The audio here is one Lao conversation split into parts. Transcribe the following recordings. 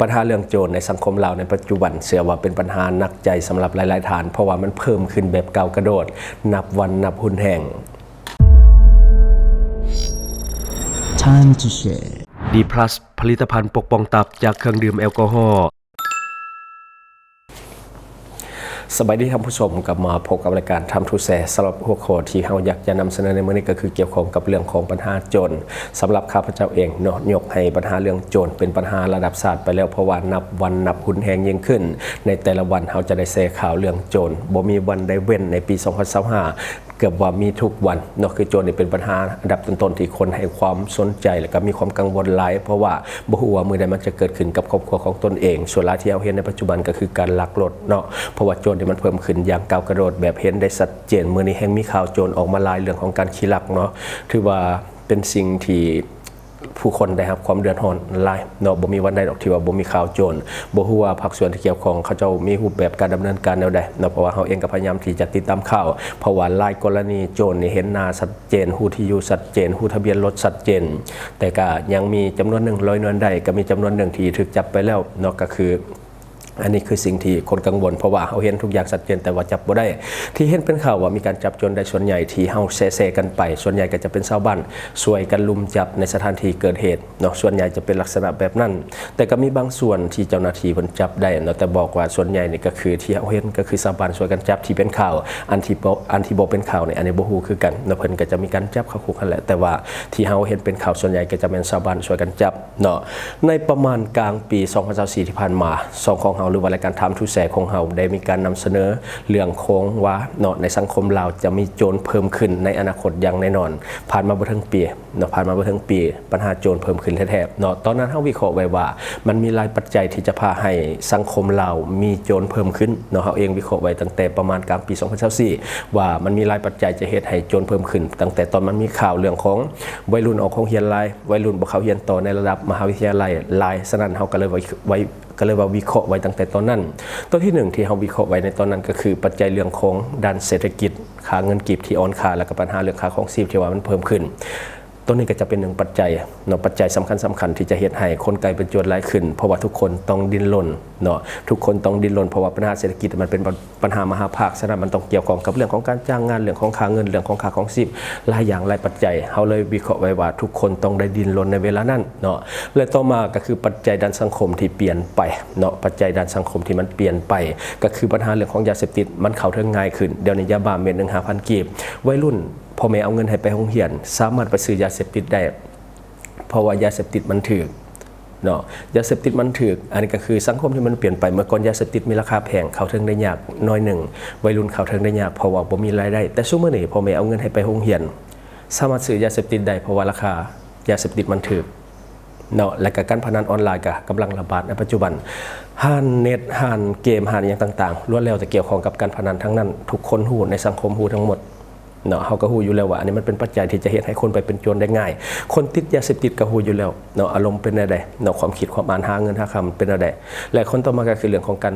ບັນຫາເລື່ອງໂຈນໃນສັງຄົມລາວໃນປັດຈຸບັນ ເຊື່ອວ່າເປັນບັນຫາໜັກໃຈສຳລັບຫຼາຍໆທ່ານ ເພາະວ່າມັນເພີ່ມຂຶ້ນແບບກ້າວກະໂດດ ນັບວັນນັບຮຸນແຮງ. Time to share. ດີພລັສ ຜະລິດຕະພັນປົກປ້ອງຕັບຈາກເຄື່ອງດື່ມແອລກໍຮໍ. ສະບາຍດີທ່ານຜູ້ຊົມ, ກັບມາພົບກັບລາຍການ Time to Share ສຳລັບຫົວຂໍ້ທີ່ເຮົາຢາກຈະນຳສະເໜີໃນມື້ນີ້ ກໍຄືກ່ຽວຂ້ອງກັບເລື່ອງຂອງບັນຫາໂຈນ. ສຳລັບຂ້າພະເຈົ້າເອງເນາະ ຍົກໃຫ້ບັນຫາເລື່ອງໂຈນເປັນບັນຫາລະດັບຊາດໄປແລ້ວ, ເພາະວ່ານັບວັນນັບຮຸນແຮງຍິ່ງຂຶ້ນ. ໃນແຕ່ລະວັນເຮົາຈະໄດ້ແຊຂ່າວເລື່ອງໂຈນ ບໍ່ມີວັນໃດເວັ້ນໃນປີສອງພັນຊາວຫ້າ ເກືອບວ່າມີທຸກວັນເນາະ, ຄືໂຈນນີ້ເປັນບັນຫາອັນດັບຕົ້ນໆທີ່ຄົນໃຫ້ຄວາມສົນໃຈ ແລະກໍມີຄວາມກັງວົນຫຼາຍ, ເພາະວ່າບໍ່ຮູ້ວ່າມື້ໃດມັນຈະເກີດຂຶ້ນກັບຄອບຄົວຂອງຕົນເອງ. ສ່ວນຫຼາຍທີ່ເຮົາເຫັນໃນປັດຈຸບັນກໍຄືການລັກລົດເນາະ, ເພາະວ່າໂຈນນີ້ມັນເພີ່ມຂຶ້ນຢ່າງກ້າວກະໂດດ ແບບເຫັນໄດ້ຊັດເຈນ. ມື້ນີ້ແຮ່ງມີຂ່າວໂຈນອອກມາຫຼາຍ ເລື່ອງຂອງການຂີ້ລັກເນາະ, ຖືວ່າເປັນສິ່ງທີ່ ຜູ້ຄົນໄດ້ຮັບຄວາມເດືອດຮ້ອນຫຼາຍເນາະ, ບໍ່ມີວັນໃດດອກທີ່ວ່າບໍ່ມີຂ່າວໂຈນ. ບໍ່ຮູ້ວ່າພາກສ່ວນທີ່ກ່ຽວຂ້ອງເຂົາເຈົ້າມີຮູບແບບການດຳເນີນການແນວໃດເນາະ, ເພາະວ່າເຮົາເອງກໍພະຍາຍາມທີ່ຈະຕິດຕາມຂ່າວ, ເພາະວ່າຫຼາຍກໍລະນີໂຈນນີ້ເຫັນໜ້າຊັດເຈນ, ຮູ້ທີ່ຢູ່ຊັດເຈນ, ຮູ້ທະບຽນລົດຊັດເຈນ, ແຕ່ກໍຍັງມີຈຳນວນໜຶ່ງ ລອຍນວນໄດ້, ກໍມີຈຳນວນໜຶ່ງທີ່ຖືກຈັບໄປແລ້ວເນາະ, ກໍຄື ອັນນີ້ຄືສິ່ງທີ່ຄົນກັງວົນ, ເພາະວ່າເຮົາເຫັນທຸກຢ່າງຊັດເຈນ ແຕ່ວ່າຈັບບໍ່ໄດ້. ທີ່ເຫັນເປັນຂ່າວວ່າມີການຈັບໂຈນໄດ້ ສ່ວນໃຫຍ່ທີ່ເຮົາແຊໆກັນໄປ ສ່ວນໃຫຍ່ກໍຈະເປັນຊາວບ້ານຊ່ວຍກັນລຸມຈັບໃນສະຖານທີ່ເກີດເຫດເນາະ, ສ່ວນໃຫຍ່ຈະເປັນລັກສະນະແບບນັ້ນ. ແຕ່ກໍມີບາງສ່ວນທີ່ເຈົ້າໜ້າທີ່ເພິ່ນຈັບໄດ້ເນາະ, ແຕ່ບອກວ່າສ່ວນໃຫຍ່ນີ້ກໍຄືທີ່ເຮົາເຫັນກໍຄືຊາວບ້ານຊ່ວຍກັນຈັບ. ທີ່ເປັນຂ່າວ ອັນທີ່ບໍ່ ອັນທີ່ບໍ່ເປັນຂ່າວນີ້ ອັນນີ້ບໍ່ຮູ້ຄືກັນເນາະ, ເພິ່ນກໍຈະມີການຈັບເຂົ້າຄຸກຫັ້ນແຫຼະ, ແຕ່ວ່າທີ່ເຮົາເຫັນເປັນຂ່າວ ສ່ວນໃຫຍ່ກໍຈະແມ່ນຊາວບ້ານຊ່ວຍກັນຈັບ ເນາະ. ໃນປະມານກາງປີສອງພັນຊາວສີ່ທີ່ຜ່ານມາ, ຊ່ອງຂອງເຮົາ ຫຼືວ່າລາຍການ Time to Share ຂອງເຮົາ ໄດ້ມີການນຳສະເໜີເລື່ອງຂອງວ່າເນາະ ໃນສັງຄົມລາວຈະມີໂຈນເພີ່ມຂຶ້ນໃນອະນາຄົດຢ່າງແນ່ນອນ. ຜ່ານມາບໍ່ເຖິງປີເນາະ, ຜ່ານມາບໍ່ເຖິງປີ ບັນຫາໂຈນເພີ່ມຂຶ້ນແທ້ໆເນາະ. ຕອນນັ້ນເຮົາວິເຄາະໄວ້ວ່າ ມັນມີຫຼາຍປັດໄຈທີ່ຈະພາໃຫ້ສັງຄົມລາວມີໂຈນເພີ່ມຂຶ້ນເນາະ. ເຮົາເອງວິເຄາະໄວ້ຕັ້ງແຕ່ປະມານກາງປີສອງພັນຊາວສີ່ ວ່າມັນມີຫຼາຍປັດໄຈຈະເຮັດໃຫ້ໂຈນເພີ່ມຂຶ້ນ, ຕັ້ງແຕ່ຕອນມັນມີຂ່າວເລື່ອງຂອງໄວລຸ້ນອອກໂຮງຮຽນຫຼາຍ, ໄວລຸ້ນບໍ່ເຂົ້າຮຽນຕໍ່ໃນລະດັບມະຫາວິທະຍາໄລຫຼາຍ. ສະນັ້ນເຮົາກໍເລີຍໄວ້ ໄວ້ ກໍເລີຍວ່າວິເຄາະໄວ້ຕັ້ງແຕ່ຕອນນັ້ນ. ຕົວທີໜຶ່ງທີ່ເຮົາວິເຄາະໄວ້ໃນຕອນນັ້ນ ກໍຄືປັດໄຈເລື່ອງຂອງດ້ານເສດຖະກິດ, ຄ່າເງິນກີບທີ່ອ່ອນຄ່າ ແລ້ວກໍບັນຫາເລື່ອງຄ່າຄອງຊີບທີ່ວ່າມັນເພີ່ມຂຶ້ນ. ຕົວນີ້ກໍຈະເປັນໜຶ່ງປັດໄຈເນາະ, ປັດໄຈສຳຄັນໆທີ່ຈະເຮັດໃຫ້ຄົນກາຍເປັນໂຈນຫຼາຍຂຶ້ນ, ເພາະວ່າທຸກຄົນຕ້ອງດີ້ນລົນເນາະ, ທຸກຄົນຕ້ອງດີ້ນລົນ ເພາະວ່າບັນຫາເສດຖະກິດມັນເປັນບັນ ບັນຫາມະຫາພາກ, ສະນັ້ນມັນຕ້ອງກ່ຽວຂ້ອງກັບເລື່ອງຂອງການຈ້າງງານ, ເລື່ອງຂອງຄ່າເງິນ, ເລື່ອງຂອງຄ່າຄອງຊີບ, ຫຼາຍຢ່າງຫຼາຍປັດໄຈ. ເຮົາເລີຍວິເຄາະໄວ້ວ່າທຸກຄົນຕ້ອງໄດ້ດີ້ນລົນໃນເວລານັ້ນເນາະ. ແລະ ຕໍ່ມາກໍຄືປັດໄຈດ້ານສັງຄົມທີ່ປ່ຽນໄປເນາະ, ປັດໄຈດ້ານສັງຄົມທີ່ມັນປ່ຽນໄປ ກໍຄືບັນຫາເລື່ອງຂອງຢາເສບຕິດ ມັນເຂົ້າເຖິງງ່າຍຂຶ້ນ. ດຽວນີ້ຢາບ້າເມັດໜຶ່ງຫ້າພັນກີບ, ໄວລຸ້ນ ພໍ່ແມ່ເອົາເງິນໃຫ້ໄປໂຮງຮຽນ ສາມາດໄປຊື້ຢາເສບຕິດໄດ້ ເພາະວ່າຢາເສບຕິດມັນຖືກເນາະ, ຢາເສບຕິດມັນຖືກ. ອັນນີ້ກໍຄືສັງຄົມທີ່ມັນປ່ຽນໄປ. ເມື່ອກ່ອນຢາເສບຕິດມີລາຄາແພງ, ເຂົ້າເຖິງໄດ້ຍາກໜ້ອຍໜຶ່ງ, ໄວລຸ້ນເຂົ້າເຖິງໄດ້ຍາກ ເພາະວ່າບໍ່ມີລາຍໄດ້. ແຕ່ຊຸມມື້ນີ້ພໍ່ແມ່ເອົາເງິນໃຫ້ໄປໂຮງຮຽນ ສາມາດຊື້ຢາເສບຕິດໄດ້ ເພາະວ່າລາຄາຢາເສບຕິດມັນຖືກເນາະ. ແລະ ກະການພະນັນອອນລາຍກະກຳລັງລະບາດໃນປັດຈຸບັນ. ຮ້ານເນັດ, ຮ້ານເກມ, ຮ້ານຫຍັງຕ່າງໆ ລ້ວນແລ້ວແຕ່ກ່ຽວຂ້ອງກັບການພະນັນທັງນັ້ນ. ທຸກຄົນຮູ້, ໃນສັງຄົມຮູ້ທັງໝົດ. ເນາະ, ເຮົາກໍຮູ້ຢູ່ແລ້ວວ່າອັນນີ້ມັນເປັນປັດໄຈທີ່ຈະເຮັດໃຫ້ຄົນໄປເປັນໂຈນໄດ້ງ່າຍ. ຄົນຕິດຢາເສບຕິດກໍຮູ້ຢູ່ແລ້ວເນາະ, ອາລົມເປັນແນວໃດເນາະ, ຄວາມຄິດຄວາມອ່ານ, ຫາເງິນຫາຄຳເປັນແນວໃດ. ແລະ ຄົນຕໍ່ມາກໍຄືເລື່ອງຂອງການ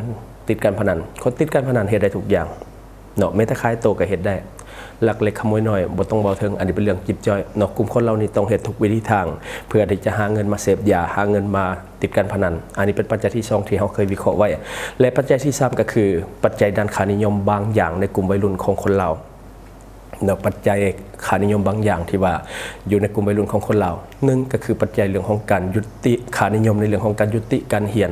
ຕິດການພະນັນ. ຄົນຕິດການພະນັນເຮັດໄດ້ທຸກຢ່າງເນາະ, ແມ້ແຕ່ຂາຍໂຕກໍເຮັດໄດ້, ລັກເລັກຂະໂມຍນ້ອຍບໍ່ຕ້ອງເວົ້າເຖິງ, ອັນນີ້ເປັນເລື່ອງຈິບຈ່ອຍເນາະ. ກຸ່ມຄົນເຫຼົ່ານີ້ຕ້ອງເຮັດທຸກວິທີທາງ ເພື່ອທີ່ຈະຫາເງິນມາເສບຢາ, ຫາເງິນມາຕິດການພະນັນ. ອັນນີ້ເປັນປັດໄຈທີສອງທີ່ເຮົາເຄີຍວິເຄາະໄວ້. ແລະ ປັດໄຈທີສາມກໍຄືປັດໄຈດ້ານຄ່ານິຍົມບາງຢ່າງໃນກຸ່ມໄວລຸ້ນຂອງຄົນລາວ. ແລ້ວປັດໄຈຄ່ານິຍົມບາງຢ່າງທີ່ວ່າຢູ່ໃນກຸ່ມໄວລຸ້ນຂອງຄົນລາວ, ໜຶ່ງກໍຄືປັດໄຈເລື່ອງຂອງການຍຸຕິ, ຄ່ານິຍົມໃນເລື່ອງຂອງການຍຸຕິການຮຽນ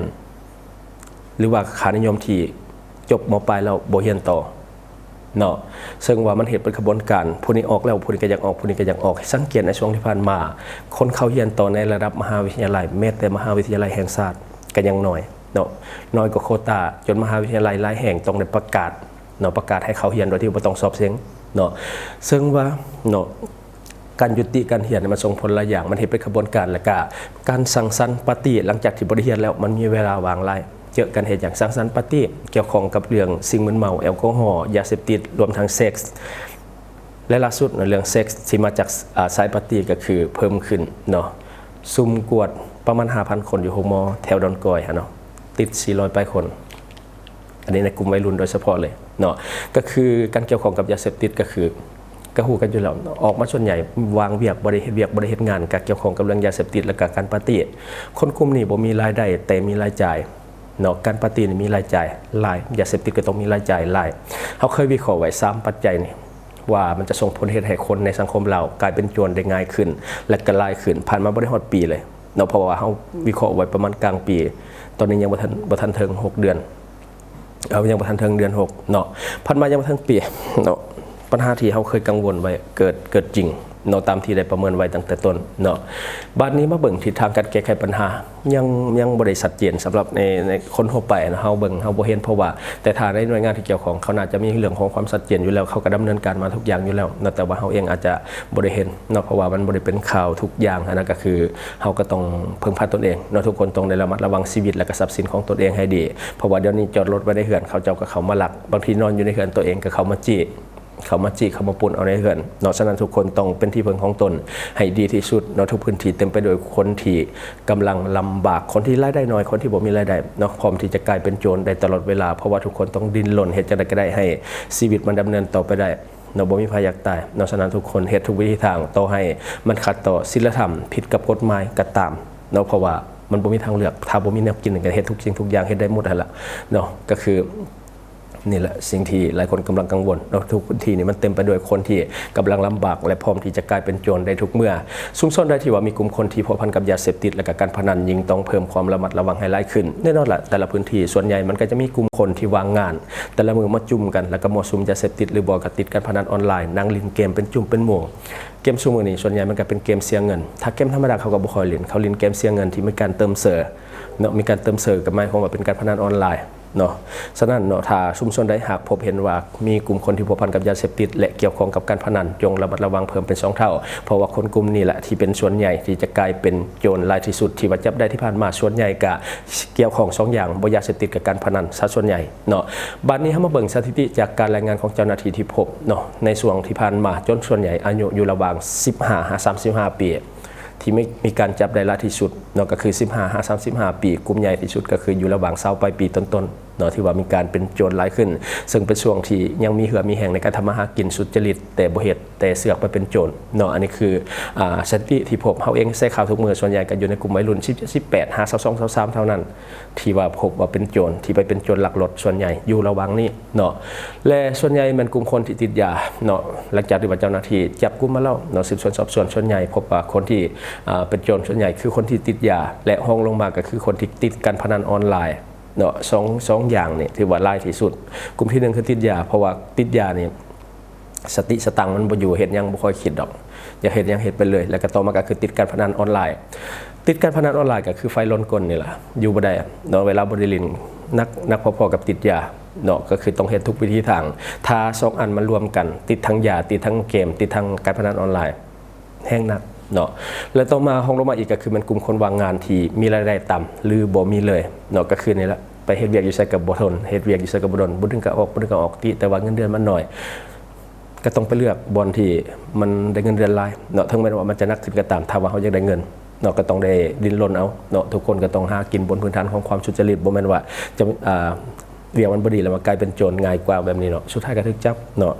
ຫຼືວ່າຄ່ານິຍົມທີ່ຈົບ ມ.ປາຍ ແລ້ວບໍ່ຮຽນຕໍ່ເນາະ, ເຊິ່ງວ່າມັນເຮັດເປັນຂະບວນການ, ຜູ້ນີ້ອອກແລ້ວ ຜູ້ນີ້ກໍຢາກອອກ, ຜູ້ນີ້ກໍຢາກອອກ. ສັງເກດໃນຊ່ວງທີ່ຜ່ານມາ, ຄົນເຂົ້າຮຽນຕໍ່ໃນລະດັບມະຫາວິທະຍາໄລ, ແມ້ແຕ່ມະຫາວິທະຍາໄລແຫ່ງຊາດ ກໍຍັງໜ້ອຍເນາະ, ໜ້ອຍກວ່າໂຄຕາ, ຈົນມະຫາວິທະຍາໄລຫຼາຍແຫ່ງຕ້ອງໄດ້ປະກາດ ເນາະ, ປະກາດໃຫ້ເຂົ້າຮຽນໂດຍທີ່ບໍ່ຕ້ອງສອບເສັງເນາະ. ເຊິ່ງວ່າເນາະ ການຍຸຕິການຮຽນມັນສົ່ງຜົນຫຼາຍຢ່າງ, ມັນເຮັດເປັນຂະບວນການ, ແລ້ວກະການສັງສັນປາຕີ້ຫຼັງຈາກທີ່ບໍ່ໄດ້ຮຽນແລ້ວ ມັນມີເວລາວ່າງຫຼາຍ, ເຈີກັນເຮັດຫຍັງ? ສັງສັນປາຕີ້ ກ່ຽວຂ້ອງກັບເລື່ອງສິ່ງມຶນເມົາ, ແອລກໍຮໍ, ຢາເສບຕິດ, ລວມທັງເຊັກ. ແລະ ລ່າສຸດເນາະ ເລື່ອງເຊັກທີ່ມາຈາກ ອາ ສາຍປາຕີ້ກໍຄືເພີ່ມຂຶ້ນເນາະ, ຊຸມກວດປະມານຫ້າພັນຄົນຢູ່ໂຮງໝໍແຖວດອນກອຍຫັ້ນເນາະ, ຕິດສີ່ຮ້ອຍປາຍຄົນ. ອັນນີ້ໃນກຸ່ມໄວລຸ້ນໂດຍສະເພາະເລີຍເນາະ, ກໍຄືການກ່ຽວຂ້ອງກັບຢາເສບຕິດ ກໍຄື ກໍຮູ້ກັນຢູ່ແລ້ວ ອອກມາສ່ວນໃຫຍ່ວ່າງວຽກ ບໍ່ໄດ້ເຮັດວຽກ ບໍ່ໄດ້ເຮັດງານ ກໍກ່ຽວຂ້ອງກັບເລື່ອງຢາເສບຕິດ ແລະກະການປາຕີ້. ຄົນກຸ່ມນີ້ບໍ່ມີລາຍໄດ້ ແຕ່ມີລາຍຈ່າຍເນາະ, ການປາຕີ້ນີ້ມີລາຍຈ່າຍຫຼາຍ, ຢາເສບຕິດກໍຕ້ອງມີລາຍຈ່າຍຫຼາຍ. ເຮົາເຄີຍວິເຄາະໄວ້ສາມປັດໄຈນີ້ ວ່າມັນຈະສົ່ງຜົນເຮັດໃຫ້ຄົນໃນສັງຄົມລາວກາຍເປັນໂຈນໄດ້ງ່າຍຂຶ້ນ ແລະກະຫຼາຍຂຶ້ນ. ຜ່ານມາບໍ່ໄດ້ຮອດປີເລີຍເນາະ, ເພາະວ່າເຮົາວິເຄາະໄວ້ປະມານກາງປີ, ຕອນນີ້ຍັງບໍ່ທັນ ບໍ່ທັນເຖິງຫົກເດືອນ. ເອົາ ຍັງບໍ່ທັນເຖິງເດືອນຫົກເນາະ, ຜ່ານມາຍັງບໍ່ເຖິງປີເນາະ. ບັນຫາທີ່ເຮົາເຄີຍກັງວົນໄວ້ເກີດ ເກີດຈິງເນາະ, ຕາມທີ່ໄດ້ປະເມີນໄວ້ຕັ້ງແຕ່ຕົ້ນເນາະ. ບາດນີ້ມາເບິ່ງທິດທາງການແກ້ໄຂບັນຫາ ຍັງ ຍັງບໍ່ໄດ້ຊັດເຈນສຳລັບໃນ ໃນຄົນທົ່ວໄປເນາະ. ເຮົາເບິ່ງ ເຮົາບໍ່ເຫັນ ເພາະວ່າ ແຕ່ຖ້າໃນໜ່ວຍງານທີ່ກ່ຽວຂ້ອງ ເຂົາໜ້າຈະມີເລື່ອງຂອງຄວາມຊັດເຈນຢູ່ແລ້ວ, ເຂົາກໍດຳເນີນການມາທຸກຢ່າງຢູ່ແລ້ວເນາະ, ແຕ່ວ່າເຮົາເອງອາດຈະບໍ່ໄດ້ເຫັນເນາະ, ເພາະວ່າມັນບໍ່ໄດ້ເປັນຂ່າວທຸກຢ່າງຫັ້ນນະ. ກໍຄືເຮົາກໍຕ້ອງເພິ່ງພາຕົນເອງເນາະ, ທຸກຄົນຕ້ອງໄດ້ລະມັດລະວັງຊີວິດ ແລະກະຊັບສິນຂອງຕົນເອງໃຫ້ດີ. ເພາະວ່າດຽວນີ້ຈອດລົດໄວ້ໃນເຮືອນ ເຂົາເຈົ້າກໍເຂົ້າມາລັກ, ບາງທີນອນຢູ່ໃນເຮືອນຕົວເອງກໍເຂົ້າມາຈີ້ ເຂົ້າມາຈີ້ ເຂົ້າມາປຸ້ນເອົາໃນເຮືອນເນາະ. ສະນັ້ນ ທຸກຄົນຕ້ອງເປັນທີ່ເພິ່ງຂອງຕົນໃຫ້ດີທີ່ສຸດເນາະ. ທຸກພື້ນທີ່ເຕັມໄປດ້ວຍຄົນທີ່ກຳລັງລຳບາກ, ຄົນທີ່ລາຍໄດ້ໜ້ອຍ, ຄົນທີ່ບໍ່ມີລາຍໄດ້ເນາະ, ພ້ອມທີ່ຈະກາຍເປັນໂຈນໄດ້ຕະຫຼອດເວລາ, ເພາະວ່າທຸກຄົນຕ້ອງດີ້ນລົນເຮັດຈັ່ງໃດກໍໄດ້ໃຫ້ຊີວິດມັນດຳເນີນຕໍ່ໄປໄດ້ເນາະ, ບໍ່ມີໃຜຢາກຕາຍເນາະ. ສະນັ້ນ ທຸກຄົນເຮັດທຸກວິທີທາງ ຕໍ່ໃຫ້ມັນຂັດຕໍ່ສິນລະທຳ, ຜິດກັບກົດໝາຍກໍຕາມເນາະ, ເພາະວ່າມັນບໍ່ມີທາງເລືອກ. ຖ້າບໍ່ມີແນວກິນກໍເຮັດທຸກສິ່ງທຸກຢ່າງ ເຮັດໄດ້ໝົດຫັ້ນລະເນາະ. ກໍຄື ນີ້ແຫຼະສິ່ງທີ່ຫຼາຍຄົນກຳລັງກັງວົນເນາະ, ທຸກພື້ນທີ່ນີ້ມັນເຕັມໄປດ້ວຍຄົນທີ່ກຳລັງລຳບາກ ແລະ ພ້ອມທີ່ຈະກາຍເປັນໂຈນໄດ້ທຸກເມື່ອ. ຊຸມຊົນໃດທີ່ວ່າມີກຸ່ມຄົນທີ່ພົວພັນກັບຢາເສບຕິດ ແລະ ກະການພະນັນ ຍິ່ງຕ້ອງເພີ່ມຄວາມລະມັດລະວັງໃຫ້ຫຼາຍຂຶ້ນ. ແນ່ນອນລະ ແຕ່ລະພື້ນທີ່ສ່ວນໃຫຍ່ມັນກໍຈະມີກຸ່ມຄົນທີ່ວ່າງງານ ແຕ່ລະມື້ມາຈຸ່ມກັນ ແລ້ວກໍມົ້ວສຸມຢາເສບຕິດ ຫຼືບໍ່ກໍຕິດການພະນັນອອນລາຍ, ນັ່ງຫຼິ້ນເກມເປັນຈຸ່ມເປັນໝູ່. ເກມຊຸມື້ນີ້ສ່ວນໃຫຍ່ມັນກໍເປັນເກມເສຍເງິນ. ຖ້າເກມທຳມະດາເຂົາກໍບໍ່ຄ່ອຍຫຼິ້ນ, ເຂົາຫຼິ້ນເກມເສຍເງິນທີ່ມີການເຕີມເຊີເນາະ, ມີການເຕີມເຊີກໍໝາຍຄວາມວ່າເປັນການພະນັນອອນລາຍ. ເນາະ. ສະນັ້ນເນາະ ຖ້າຊຸມຊົນໃດຫາກພົບເຫັນວ່າມີກຸ່ມຄົນທີ່ພົວພັນກັບຢາເສບຕິດ ແລະ ກ່ຽວຂ້ອງກັບການພະນັນ, ຈົ່ງລະມັດລະວັງເພີ່ມເປັນສອງເທົ່າ, ເພາະວ່າຄົນກຸ່ມນີ້ແຫຼະທີ່ເປັນສ່ວນໃຫຍ່ທີ່ຈະກາຍເປັນໂຈນຫຼາຍທີ່ສຸດ. ທີ່ວ່າຈັບໄດ້ທີ່ຜ່ານມາ ສ່ວນໃຫຍ່ກະກ່ຽວຂ້ອງສອງຢ່າງ, ບໍ່ຢາເສບຕິດກັບການພະນັນ ຊະສ່ວນໃຫຍ່ເນາະ. ບາດນີ້ເຮົາມາເບິ່ງສະຖິຕິຈາກການລາຍງານຂອງເຈົ້າໜ້າທີ່ທີ່ພົບເນາະ, ໃນຊ່ວງທີ່ຜ່ານມາ ໂຈນສ່ວນໃຫຍ່ອາຍຸຢູ່ລະຫວ່າງສິບຫ້າຫາສາມສິບຫ້າປີ ທີ່ມີ ມີການຈັບໄດ້ຫຼາຍທີ່ສຸດເນາະ ກໍຄືສິບຫ້າຫາສາມສິບຫ້າປີ, ກຸ່ມໃຫຍ່ທີ່ສຸດກໍຄືຢູ່ລະຫວ່າງຊາວປາຍປີຕົ້ນໆເນາະ ທີ່ວ່າມີການເປັນໂຈນຫຼາຍຂຶ້ນ, ເຊິ່ງເປັນຊ່ວງທີ່ຍັງມີເຫື່ອມີແຮງໃນການທຳມາຫາກິນສຸດຈະລິດ ແຕ່ບໍ່ເຮັດ ແຕ່ເສືອກໄປເປັນໂຈນເນາະ. ອັນນີ້ຄື ອາ ສະຖິຕິທີ່ພົບ, ເຮົາເອງແຊຂ່າວທຸກມື້, ສ່ວນໃຫຍ່ກໍຢູ່ໃນກຸ່ມໄວລຸ້ນ ສິບ ສິບແປດຫາຊາວສອງ ຊາວສາມເທົ່ານັ້ນ ທີ່ວ່າພົບວ່າເປັນໂຈນ ທີ່ໄປເປັນໂຈນລັກລົດ ສ່ວນໃຫຍ່ຢູ່ລະຫວ່າງນີ້ເນາະ ແລະ ສ່ວນໃຫຍ່ແມ່ນກຸ່ມຄົນທີ່ຕິດຢາເນາະ. ຫຼັງຈາກທີ່ວ່າເຈົ້າໜ້າທີ່ຈັບກຸມມາແລ້ວເນາະ, ສືບສວນສອບສວນ, ສ່ວນໃຫຍ່ພົບວ່າຄົນທີ່ ອາ ເປັນໂຈນສ່ວນໃຫຍ່ຄືຄົນທີ່ຕິດຢາ ແລະ ຮອງລົງມາກໍຄືຄົນທີ່ຕິດການພະນັນອອນລາຍເນາະ. ສອງ ສອງຢ່າງນີ້ຖືວ່າຫຼາຍທີ່ສຸດ. ກຸ່ມທີໜຶ່ງຄືຕິດຢາ, ເພາະວ່າຕິດຢານີ້ ສະຕິສະຕັງມັນບໍ່ຢູ່, ເຮັດຫຍັງບໍ່ຄ່ອຍຄິດດອກ, ຢາກເຮັດຫຍັງເຮັດໄປເລີຍ. ແລ້ວກໍຕໍ່ມາກໍຄືຕິດການພະນັນອອນລາຍ. ຕິດການພະນັນອອນລາຍກໍຄືໄຟລົນກົນນີ້ລະ, ຢູ່ບໍ່ໄດ້ເນາະ, ເວລາບໍ່ໄດ້ຫຼິ້ນໜັກ ໜັກພໍໆກັບຕິດຢາເນາະ, ກໍຄືຕ້ອງເຮັດທຸກວິທີທາງ. ຖ້າສອງອັນມັນລວມກັນ, ຕິດທັງຢາ, ຕິດທັງເກມ, ຕິດທັງການພະນັນອອນລາຍ, ແຮງໜັກເນາະ. ແລະ ຕໍ່ມາຮອງລົງມາອີກກໍຄືແມ່ນກຸ່ມຄົນວ່າງງານທີ່ມີລາຍໄດ້ຕ່ຳ ຫຼື ບໍ່ມີເລີຍເນາະ, ກໍຄືນີ້ລະ ໄປເຮັດວຽກຢູ່ໃສກໍບໍ່ທົນ, ເຮັດວຽກຢູ່ໃສກໍບໍ່ດົນ, ບໍ່ດຶງກໍອອກ ບໍ່ດຶງກໍອອກ, ຕິແຕ່ວ່າເງິນເດືອນມັນໜ້ອຍ. ກໍຕ້ອງໄປເລືອກບ່ອນທີ່ມັນໄດ້ເງິນເດືອນຫຼາຍເນາະ, ເຖິງແມ່ນວ່າມັນຈະໜັກຂຶ້ນກໍຕາມ, ຖ້າວ່າເຮົາຢາກໄດ້ເງິນເນາະ, ກໍຕ້ອງໄດ້ດີ້ນລົນເອົາເນາະ. ທຸກຄົນກໍຕ້ອງຫາກິນບົນພື້ນຖານຂອງຄວາມສຸດຈະລິດ, ບໍ່ແມ່ນວ່າຈະ ອ່າ ວຽກມັນບໍ່ດີແລ້ວມາກາຍເປັນໂຈນງ່າຍກວ່າແບບນີ້ເນາະ, ສຸດທ້າຍກໍຖືກຈັບເນາະ.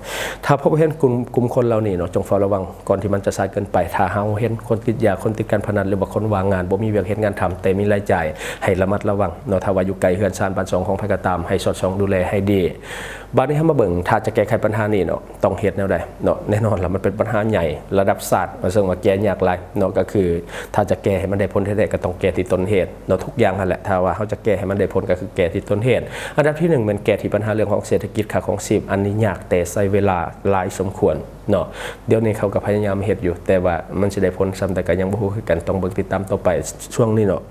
ຖ້າພົບເຫັນກຸ່ມ ກຸ່ມຄົນເຫຼົ່ານີ້ເນາະ, ຈົ່ງເຝົ້າລະວັງກ່ອນທີ່ມັນຈະສາຍເກີນໄປ. ຖ້າເຮົາເຫັນຄົນຕິດຢາ, ຄົນຕິດການພະນັນ ຫຼືວ່າຄົນວ່າງງານ ບໍ່ມີວຽກເຮັດງານທຳ ແຕ່ມີລາຍຈ່າຍ, ໃຫ້ລະມັດລະວັງເນາະ. ຖ້າວ່າຢູ່ໃກ້ເຮືອນຊານບ້ານຊ່ອງຂອງໃຜກໍຕາມ, ໃຫ້ສອດສ່ອງດູແລໃຫ້ດີ. ບາດນີ້ເຮົາມາເບິ່ງ ຖ້າຈະແກ້ໄຂບັນຫານີ້ເນາະ, ຕ້ອງເຮັດແນວໃດເນາະ? ແນ່ນອນລະ ມັນເປັນບັນຫາໃຫຍ່ລະດັບຊາດ, ເຊິ່ງວ່າແກ້ຍາກຫຼາຍເນາະ, ກໍຄືຖ້າຈະແກ້ໃຫ້ມັນໄດ້ຜົນແທ້ໆ ກໍຕ້ອງແກ້ທີ່ຕົ້ນເຫດເນາະ. ທຸກຢ່າງຫັ້ນແຫຼະ ຖ້າວ່າເຮົາຈະແກ້ໃຫ້ມັນໄດ້ຜົນ ກໍຄືແກ້ທີ່ຕົ້ນເຫດ. ອັນດັບທີໜຶ່ງແມ່ນແກ້ທີ່ບັນຫາເລື່ອງຂອງເສດຖະກິດ, ຄ່າຄອງຊີບ, ອັນນີ້ຍາກ ແຕ່ໃຊ້ເວລາຫຼາຍສົມຄວນເນາະ. ດຽວນີ້ເຂົາກໍພະຍາຍາມເຮັດຢູ່, ແຕ່ວ່າມັນຊິໄດ້ຜົນສ່ຳໃດກໍຍັງບໍ່ຮູ້ຄືກັນ, ຕ້ອງເບິ່ງຕິດຕາມຕໍ່ໄປ. ຊ່ວງນີ້ເນາະ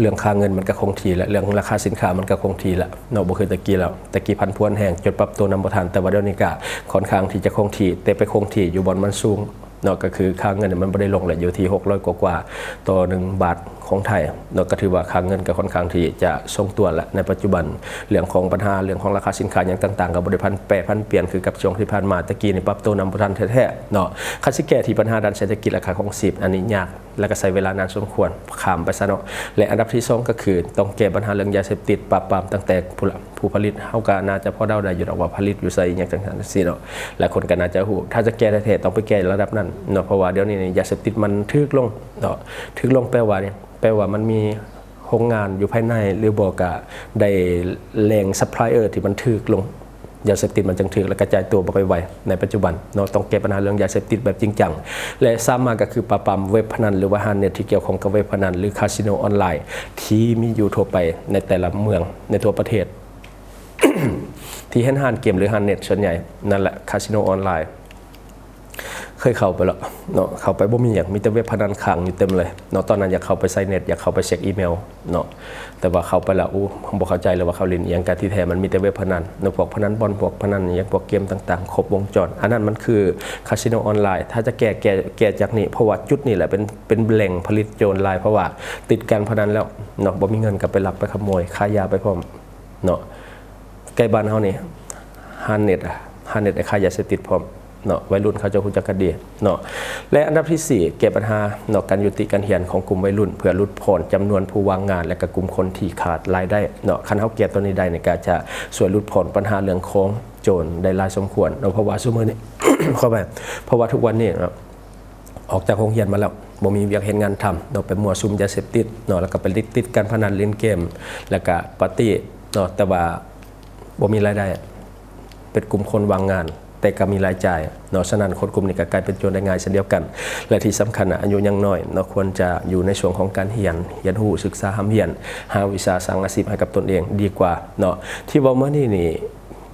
ເລື່ອງຄ່າເງິນມັນກໍຄົງທີ່ລະ, ເລື່ອງລາຄາສິນຄ້າມັນກໍຄົງທີ່ລະເນາະ, ບໍ່ຄືແຕ່ກີ້ແລ້ວ. ແຕ່ກີ້ຜັນຜວນແຮງ ຈົນປັບຕົວນຳບໍ່ທັນ, ແຕ່ວ່າດຽວນີ້ກໍຄ່ອນຂ້າງທີ່ຈະຄົງທີ່, ແຕ່ໄປຄົງທີ່ຢູ່ບ່ອນມັນສູງເນາະ, ກໍຄືຄ່າເງິນມັນບໍ່ໄດ້ລົງແຫຼະ, ຢູ່ທີ່ຫົກຮ້ອຍກວ່າໆ ຕໍ່ໜຶ່ງບາດ ຂອງໄທເນາະ ກໍຖືວ່າຄ່າເງິນກໍຄ່ອນຂ້າງທີ່ຈະຊົງຕົວແຫຼະໃນປັດຈຸບັນ. ເລື່ອງຂອງບັນຫາ ເລື່ອງຂອງລາຄາສິນຄ້າຫຍັງຕ່າງໆ ກໍບໍ່ໄດ້ຜັນແປຜັນປ່ຽນຄືກັບຊ່ວງທີ່ຜ່ານມາ. ແຕ່ກີ້ນີ້ປັບໂຕນຳບໍ່ທັນແທ້ໆເນາະ. ຄັນຊິແກ້ທີ່ບັນຫາດ້ານເສດຖະກິດ ແລະ ຄ່າຄອງຊີບ ອັນນີ້ຍາກ ແລະ ກໍໃຊ້ເວລານານສົມຄວນ. ຂ້າມໄປຊະເນາະ. ແລະ ອັນດັບທີສອງ ກໍຄືຕ້ອງແກ້ບັນຫາເລື່ອງຢາເສບຕິດ, ປາບປາມຕັ້ງແຕ່ຜູ້ ຜູ້ຜະລິດ. ເຮົາກໍໜ້າຈະພໍເດົາໄດ້ຢູ່ດອກວ່າຜະລິດຢູ່ໃສ ອີ່ຫຍັງຈັ່ງຊັ້ນຈັ່ງຊີ້ເນາະ. ຫຼາຍຄົນກໍໜ້າຈະຮູ້. ຖ້າຈະແກ້ແທ້ໆ ຕ້ອງໄປແກ້ລະດັບນັ້ນເນາະ, ເພາະວ່າດຽວນີ້ນີ້ ຢາເສບຕິດມັນຖືກລົງເນາະ. ຖືກລົງແປວ່າຫຍັງ? ແປວ່າມັນມີໂຮງງານຢູ່ພາຍໃນ ຫຼືບໍ່ກໍໄດ້ແຫຼ່ງຊັບພລາຍເອີທີ່ມັນຖືກລົງ. ຢາເສບຕິດມັນຈຶ່ງຖືກ ແລະ ກະຈາຍຕົວບໍ່ຄ່ອຍໄວໃນປັດຈຸບັນເນາະ. ຕ້ອງແກ້ບັນຫາເລື່ອງຢາເສບຕິດແບບຈິງຈັງ. ແລະ ສາມມາກໍຄືປາບປາມເວັບພະນັນ ຫຼືວ່າຮ້ານເນັດທີ່ກ່ຽວຂ້ອງກັບເວັບພະນັນ ຫຼື ຄາສິໂນອອນລາຍທີ່ມີຢູ່ທົ່ວໄປໃນແຕ່ລະເມືອງໃນທົ່ວປະເທດ ທີ່ເຫັນຮ້ານເກມ ຫຼື ຮ້ານເນັດສ່ວນໃຫຍ່ ນັ້ນແຫຼະ ຄາສິໂນອອນລາຍ. ເຄີຍເຂົ້າໄປແລ້ວເນາະ, ເຂົ້າໄປບໍ່ມີຫຍັງ ມີແຕ່ເວັບພະນັນຄ້າງຢູ່ເຕັມເລີຍເນາະ. ຕອນນັ້ນຢາກເຂົ້າໄປໃຊ້ເນັດ ຢາກເຂົ້າໄປເຊັກອີເມວເນາະ, ແຕ່ວ່າເຂົ້າໄປແລ້ວ ໂອ້ ບໍ່ເຂົ້າໃຈເລີຍວ່າເຂົາຫຼິ້ນອີ່ຫຍັງກັນ. ທີ່ແທ້ມັນມີແຕ່ເວັບພະນັນເນາະ, ພວກພະນັນບອນ ພວກພະນັນອີ່ຫຍັງ ພວກເກມຕ່າງໆ ຄົບວົງຈອນ. ອັນນັ້ນມັນຄືຄາສິໂນອອນລາຍ. ຖ້າຈະແກ້ ແກ້ ແກ້ຈາກນີ້ ເພາະວ່າຈຸດນີ້ແຫຼະເປັນ ເປັນແຫຼ່ງຜະລິດໂຈນລາຍ, ເພາະວ່າຕິດການພະນັນແລ້ວເນາະ, ບໍ່ມີເງິນກໍໄປລັກໄປຂະໂມຍ ຄ້າຢາໄປພ້ອມເນາະ. ໃກ້ບ້ານເຮົານີ້ ຮ້ານເນັດ ຮ້ານເນັດຂາຍຢາເສບຕິດພ້ອມເນາະ, ໄວລຸ້ນເຂົາເຈົ້າຮູ້ຈັກກັນດີເນາະ. ແລະ ອັນດັບທີສີ່ ແກ້ບັນຫາເນາະ ການຢຸດຕິການຮຽນຂອງກຸ່ມໄວລຸ້ນ ເພື່ອຫຼຸດຜ່ອນຈຳນວນຜູ້ວ່າງງານ ແລະ ກໍກຸ່ມຄົນທີ່ຂາດລາຍໄດ້ເນາະ. ຄັນເຮົາແກ້ຕົວນີ້ໄດ້ນີ້ ກໍຈະຊ່ວຍຫຼຸດຜ່ອນບັນຫາເລື່ອງຂອງໂຈນໄດ້ຫຼາຍສົມຄວນເນາະ, ເພາະວ່າຊຸມມື້ນີ້ ຂໍອະໄພ ເພາະວ່າທຸກວັນນີ້ເນາະ ອອກຈາກໂຮງຮຽນມາແລ້ວ ບໍ່ມີວຽກເຮັດງານທຳເນາະ, ໄປມົ້ວສຸມຢາເສບຕິດເນາະ, ແລ້ວກໍໄປຕິດ ຕິດການພະນັນ ຫຼິ້ນເກມ ແລ້ວກໍປາຕີ້ເນາະ. ແຕ່ວ່າບໍ່ມີລາຍໄດ້ ເປັນກຸ່ມຄົນວ່າງງານ ແຕ່ກໍມີລາຍຈ່າຍເນາະ. ສະນັ້ນ ຄົນກຸ່ມນີ້ກໍກາຍເປັນໂຈນໄດ້ງ່າຍເຊັ່ນດຽວກັນ. ແລະ ທີ່ສຳຄັນນະ ອາຍຸຍັງນ້ອຍເນາະ, ຄວນຈະຢູ່ໃນຊ່ວງຂອງການຮຽນ, ຮຽນຮູ້, ສຶກສາຮ່ຳຮຽນ, ຫາວິຊາສ້າງອາຊີບໃຫ້ກັບຕົນເອງດີກວ່າເນາະ. ທີ່ເວົ້າມານີ້ນີ້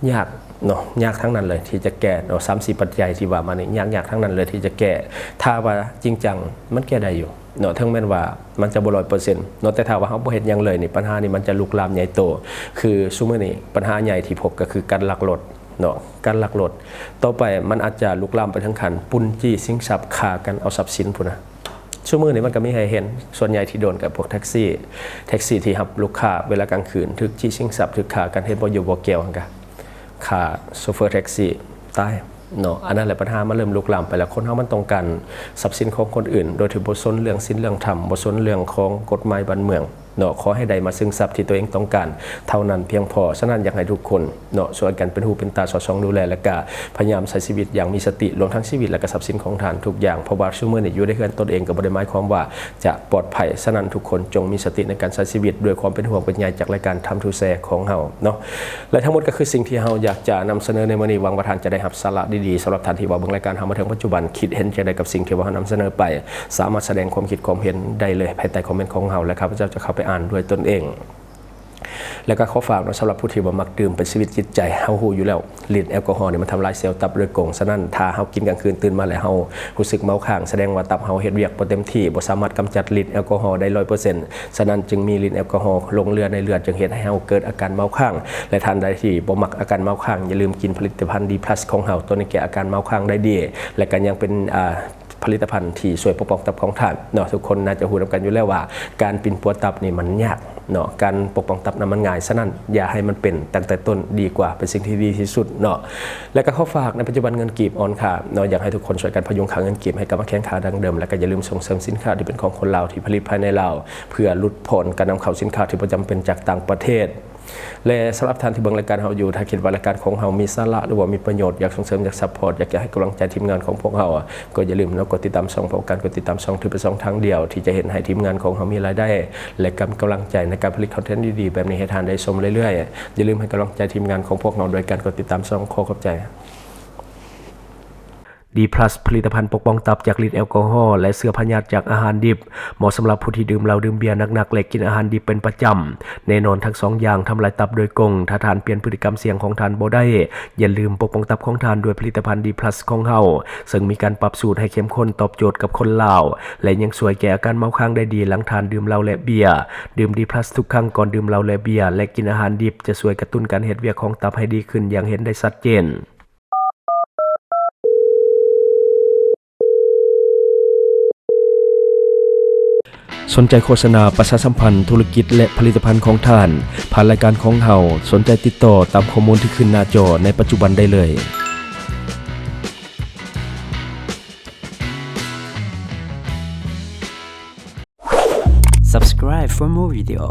ຍາກເນາະ, ຍາກທັງນັ້ນເລີຍທີ່ຈະແກ້ເນາະ. ສາມສີ່ປັດໄຈທີ່ວ່າມານີ້ ຍາກໆທັງນັ້ນເລີຍທີ່ຈະແກ້. ຖ້າວ່າຈິງຈັງ ມັນແກ້ໄດ້ຢູ່ເນາະ, ເຖິງແມ່ນວ່າມັນຈະບໍ່ຮ້ອຍເປີເຊັນເນາະ, ແຕ່ຖ້າວ່າເຮົາບໍ່ເຮັດຫຍັງເລີຍນີ້ ບັນຫານີ້ມັນຈະລຸກລາມໃຫຍ່ໂຕ. ຄືຊຸມມື້ນີ້ບັນຫາໃຫຍ່ທີ່ພົບກໍຄືການລັກລົດເນາະ, ການລັກລົດ. ຕໍ່ໄປມັນອາດຈະລຸກລາມໄປເຖິງຂັ້ນປຸ້ນຈີ້ຊິງຊັບ ຂ້າກັນເອົາຊັບສິນພຸ້ນນະ. ຊຸມມື້ນີ້ມັນກໍມີໃຫ້ເຫັນ, ສ່ວນໃຫຍ່ທີ່ໂດນກໍພວກແທັກຊີ, ແທັກຊີທີ່ຮັບລູກຄ້າເວລາກາງຄືນ ຖືກຈີ້ຊິງຊັບ, ຖືກຂ້າກັນ ເຮັດບໍ່ຢູ່ບໍ່ກ່ຽວຫັ້ນກະ ຂ້າໂຊເຟີແທັກຊີຕາຍເນາະ. ອັນນັ້ນແຫຼະ ບັນຫາມັນເລີ່ມລຸກລາມໄປແລ້ວ. ຄົນເຮົາມັນຕ້ອງການຊັບສິນຂອງຄົນອື່ນ ໂດຍທີ່ບໍ່ສົນເລື່ອງສິນເລື່ອງທຳ, ບໍ່ສົນເລື່ອງຂອງກົດໝາຍບ້ານເມືອງເນາະ, ຂໍໃຫ້ໄດ້ມາຊຶງຊັບທີ່ຕົວເອງຕ້ອງການເທົ່ານັ້ນພຽງພໍ. ສະນັ້ນ ຢາກໃຫ້ທຸກຄົນ ເນາະ ຊ່ວຍກັນເປັນຫູເປັນຕາສອດສ່ອງດູແລ ແລະກະພະຍາຍາມໃຊ້ຊີວິດຢ່າງມີສະຕິ ລວມທັງຊີວິດ ແລະກະຊັບສິນຂອງທ່ານທຸກຢ່າງ, ເພາະວ່າຊຸມມື້ນີ້ຢູ່ໃນເຮືອນຕົນເອງກໍບໍ່ໄດ້ໝາຍຄວາມວ່າຈະປອດໄພ. ສະນັ້ນ ທຸກຄົນຈົ່ງມີສະຕິໃນການໃຊ້ຊີວິດ ດ້ວຍຄວາມເປັນຫ່ວງເປັນໃຍຈາກລາຍການ Time to Share ຂອງເຮົາເນາະ. ແລະທັງໝົດກໍຄືສິ່ງທີ່ເຮົາຢາກຈະນຳສະເໜີໃນມື້ນີ້. ຫວັງວ່າທ່ານຈະໄດ້ຮັບສາລະດີໆ. ສຳລັບທ່ານທີ່ວ່າເບິ່ງລາຍການເຮົາມາເຖິງປັດຈຸບັນ ຄິດເຫັນຈັ່ງໃດກັບສິ່ງທີ່ວ່າເຮົານຳສະເໜີໄປ, ສາມາດສະແດງຄວາມຄິດຄວາມເຫັນໄດ້ເລີຍພາຍໃຕ້ຄອມເມັນຂອງເຮົາ ແລະຂ້າພະເຈົ້າຈະເຂົ້າໄປອ່ານດ້ວຍຕົນເອງ. ແລ້ວກໍຂໍຝາກເນາະ ສຳລັບຜູ້ທີ່ບໍ່ມັກດື່ມ ເປັນຊີວິດຈິດໃຈ. ເຮົາຮູ້ຢູ່ແລ້ວ ລິດແອລກໍຮໍນີ້ມັນທຳລາຍເຊວຕັບໂດຍກົງ. ສະນັ້ນ ຖ້າເຮົາກິນກາງຄືນຕື່ນມາແລ້ວເຮົາຮູ້ສຶກເມົາຄ້າງ ສະແດງວ່າຕັບເຮົາເຮັດວຽກບໍ່ເຕັມທີ່ ບໍ່ສາມາດກຳຈັດລິດແອລກໍຮໍໄດ້ຮ້ອຍເປີເຊັນ. ສະນັ້ນ ຈຶ່ງມີລິດແອລກໍຮໍຫຼົງເຫຼືອໃນເລືອດ ຈຶ່ງເຮັດໃຫ້ເຮົາເກີດອາການເມົາຄ້າງ. ແລະທ່ານໃດທີ່ບໍ່ມັກອາການເມົາຄ້າງ ຢ່າລືມກິນຜະລິດຕະພັນ ດີພລັສ ຂອງເຮົາ. ໂຕນີ້ແກ້ອາການເມົາຄ້າງໄດ້ດີ ແລະກໍຍັງເປັນ ອ່າ ຜະລິດຕະພັນທີ່ຊ່ວຍປົກປ້ອງຕັບຂອງທ່ານເນາະ. ທຸກຄົນໜ້າຈະຮູ້ນຳກັນຢູ່ແລ້ວວ່າ ການປິ່ນປົວຕັບນີ້ມັນຍາກເນາະ, ການປົກປ້ອງຕັບນັ້ນມັນງ່າຍ. ສະນັ້ນ ຢ່າໃຫ້ມັນເປັນຕັ້ງແຕ່ຕົ້ນດີກວ່າ, ເປັນສິ່ງທີ່ດີທີ່ສຸດເນາະ. ແລະກໍຂໍຝາກ ໃນປັດຈຸບັນເງິນກີບອ່ອນຄ່າເນາະ, ຢາກໃຫ້ທຸກຄົນຊ່ວຍກັນພະຍຸງຄ່າເງິນກີບໃຫ້ກັບມາແຂງຄ່າດັ່ງເດີມ, ແລະກໍຢ່າລືມສົ່ງເສີມສິນຄ້າທີ່ເປັນຂອງຄົນລາວ ທີ່ຜະລິດພາຍໃນລາວ ເພື່ອຫຼຸດຜ່ອນການນຳເຂົ້າສິນຄ້າທີ່ບໍ່ຈຳເປັນຈາກຕ່າງປະເທດ. ແລະສຳລັບທ່ານທີ່ເບິ່ງລາຍການເຮົາຢູ່, ຖ້າຄິດວ່າລາຍການຂອງເຮົາມີສາລະ ຫຼືວ່າມີປະໂຫຍດ, ຢາກສົ່ງເສີມ, ຢາກຊັບພອດ, ຢາກ ຢາກໃຫ້ກຳລັງໃຈທີມງານຂອງພວກເຮົາ, ກໍຢ່າລືມເນາະ ກົດຕິດຕາມຊ່ອງ. ເພາະການກົດຕິດຕາມຊ່ອງ ຖືເປັນຊ່ອງທາງດຽວທີ່ຈະເຮັດໃຫ້ທີມງານຂອງເຮົາມີລາຍໄດ້ ແລະກຳ ກຳລັງໃຈໃນການຜະລິດຄອນເທັນດີໆແບບນີ້ໃຫ້ທ່ານໄດ້ຊົມເລື້ອຍໆ. ຢ່າລືມໃຫ້ກຳລັງໃຈທີມງານຂອງພວກເຮົາໂດຍການກົດຕິດຕາມຊ່ອງ. ຂໍຂອບໃຈ. ດີພລັສ ຜະລິດຕະພັນປົກປ້ອງຕັບຈາກລິດແອລກໍຮໍ ແລະເຊື້ອພະຍາດຈາກອາຫານດິບ, ເໝາະສຳລັບຜູ້ທີ່ດື່ມເຫຼົ້າດື່ມເບຍໜັກໆ ແລະກິນອາຫານດິບເປັນປະຈຳ. ແນ່ນອນ ທັງສອງຢ່າງທຳລາຍຕັບໂດຍກົງ. ຖ້າທ່ານປ່ຽນພຶດຕິກຳສ່ຽງຂອງທ່ານບໍ່ໄດ້, ຢ່າລືມປົກປ້ອງຕັບຂອງທ່ານດ້ວຍຜະລິດຕະພັນດີພລັສຂອງເຮົາ, ເຊິ່ງມີການປັບສູດໃຫ້ເຂັ້ມຂຸ້ນຕອບໂຈດກັບຄົນລາວ ແລະຍັງຊ່ວຍແກ້ອາການເມົາຄ້າງໄດ້ດີຫຼັງທ່ານດື່ມເຫຼົ້າ ແລະເບຍ. ດື່ມດີພລັສທຸກຄັ້ງກ່ອນດື່ມເຫຼົ້າ ແລະເບຍ ແລະກິນອາຫານດິບ ຈະຊ່ວຍກະຕຸ້ນການເຮັດວຽກຂອງຕັບໃຫ້ດີຂຶ້ນຢ່າງເຫັນໄດ້ຊັດເຈນ. ສົນໃຈໂຄສະນາປະຊາສຳພັນທຸລະກິດ ແລະ ຜະລິດຕະພັນຂອງທ່ານ ຜ່ານລາຍການຂອງເຮົາ, ສົນໃຈຕິດຕໍ່ຕາມຂໍ້ມູນທີ່ຂຶ້ນໜ້າຈໍໃນປັດຈຸບັນໄດ້ເລີຍ. Subscribe for more video.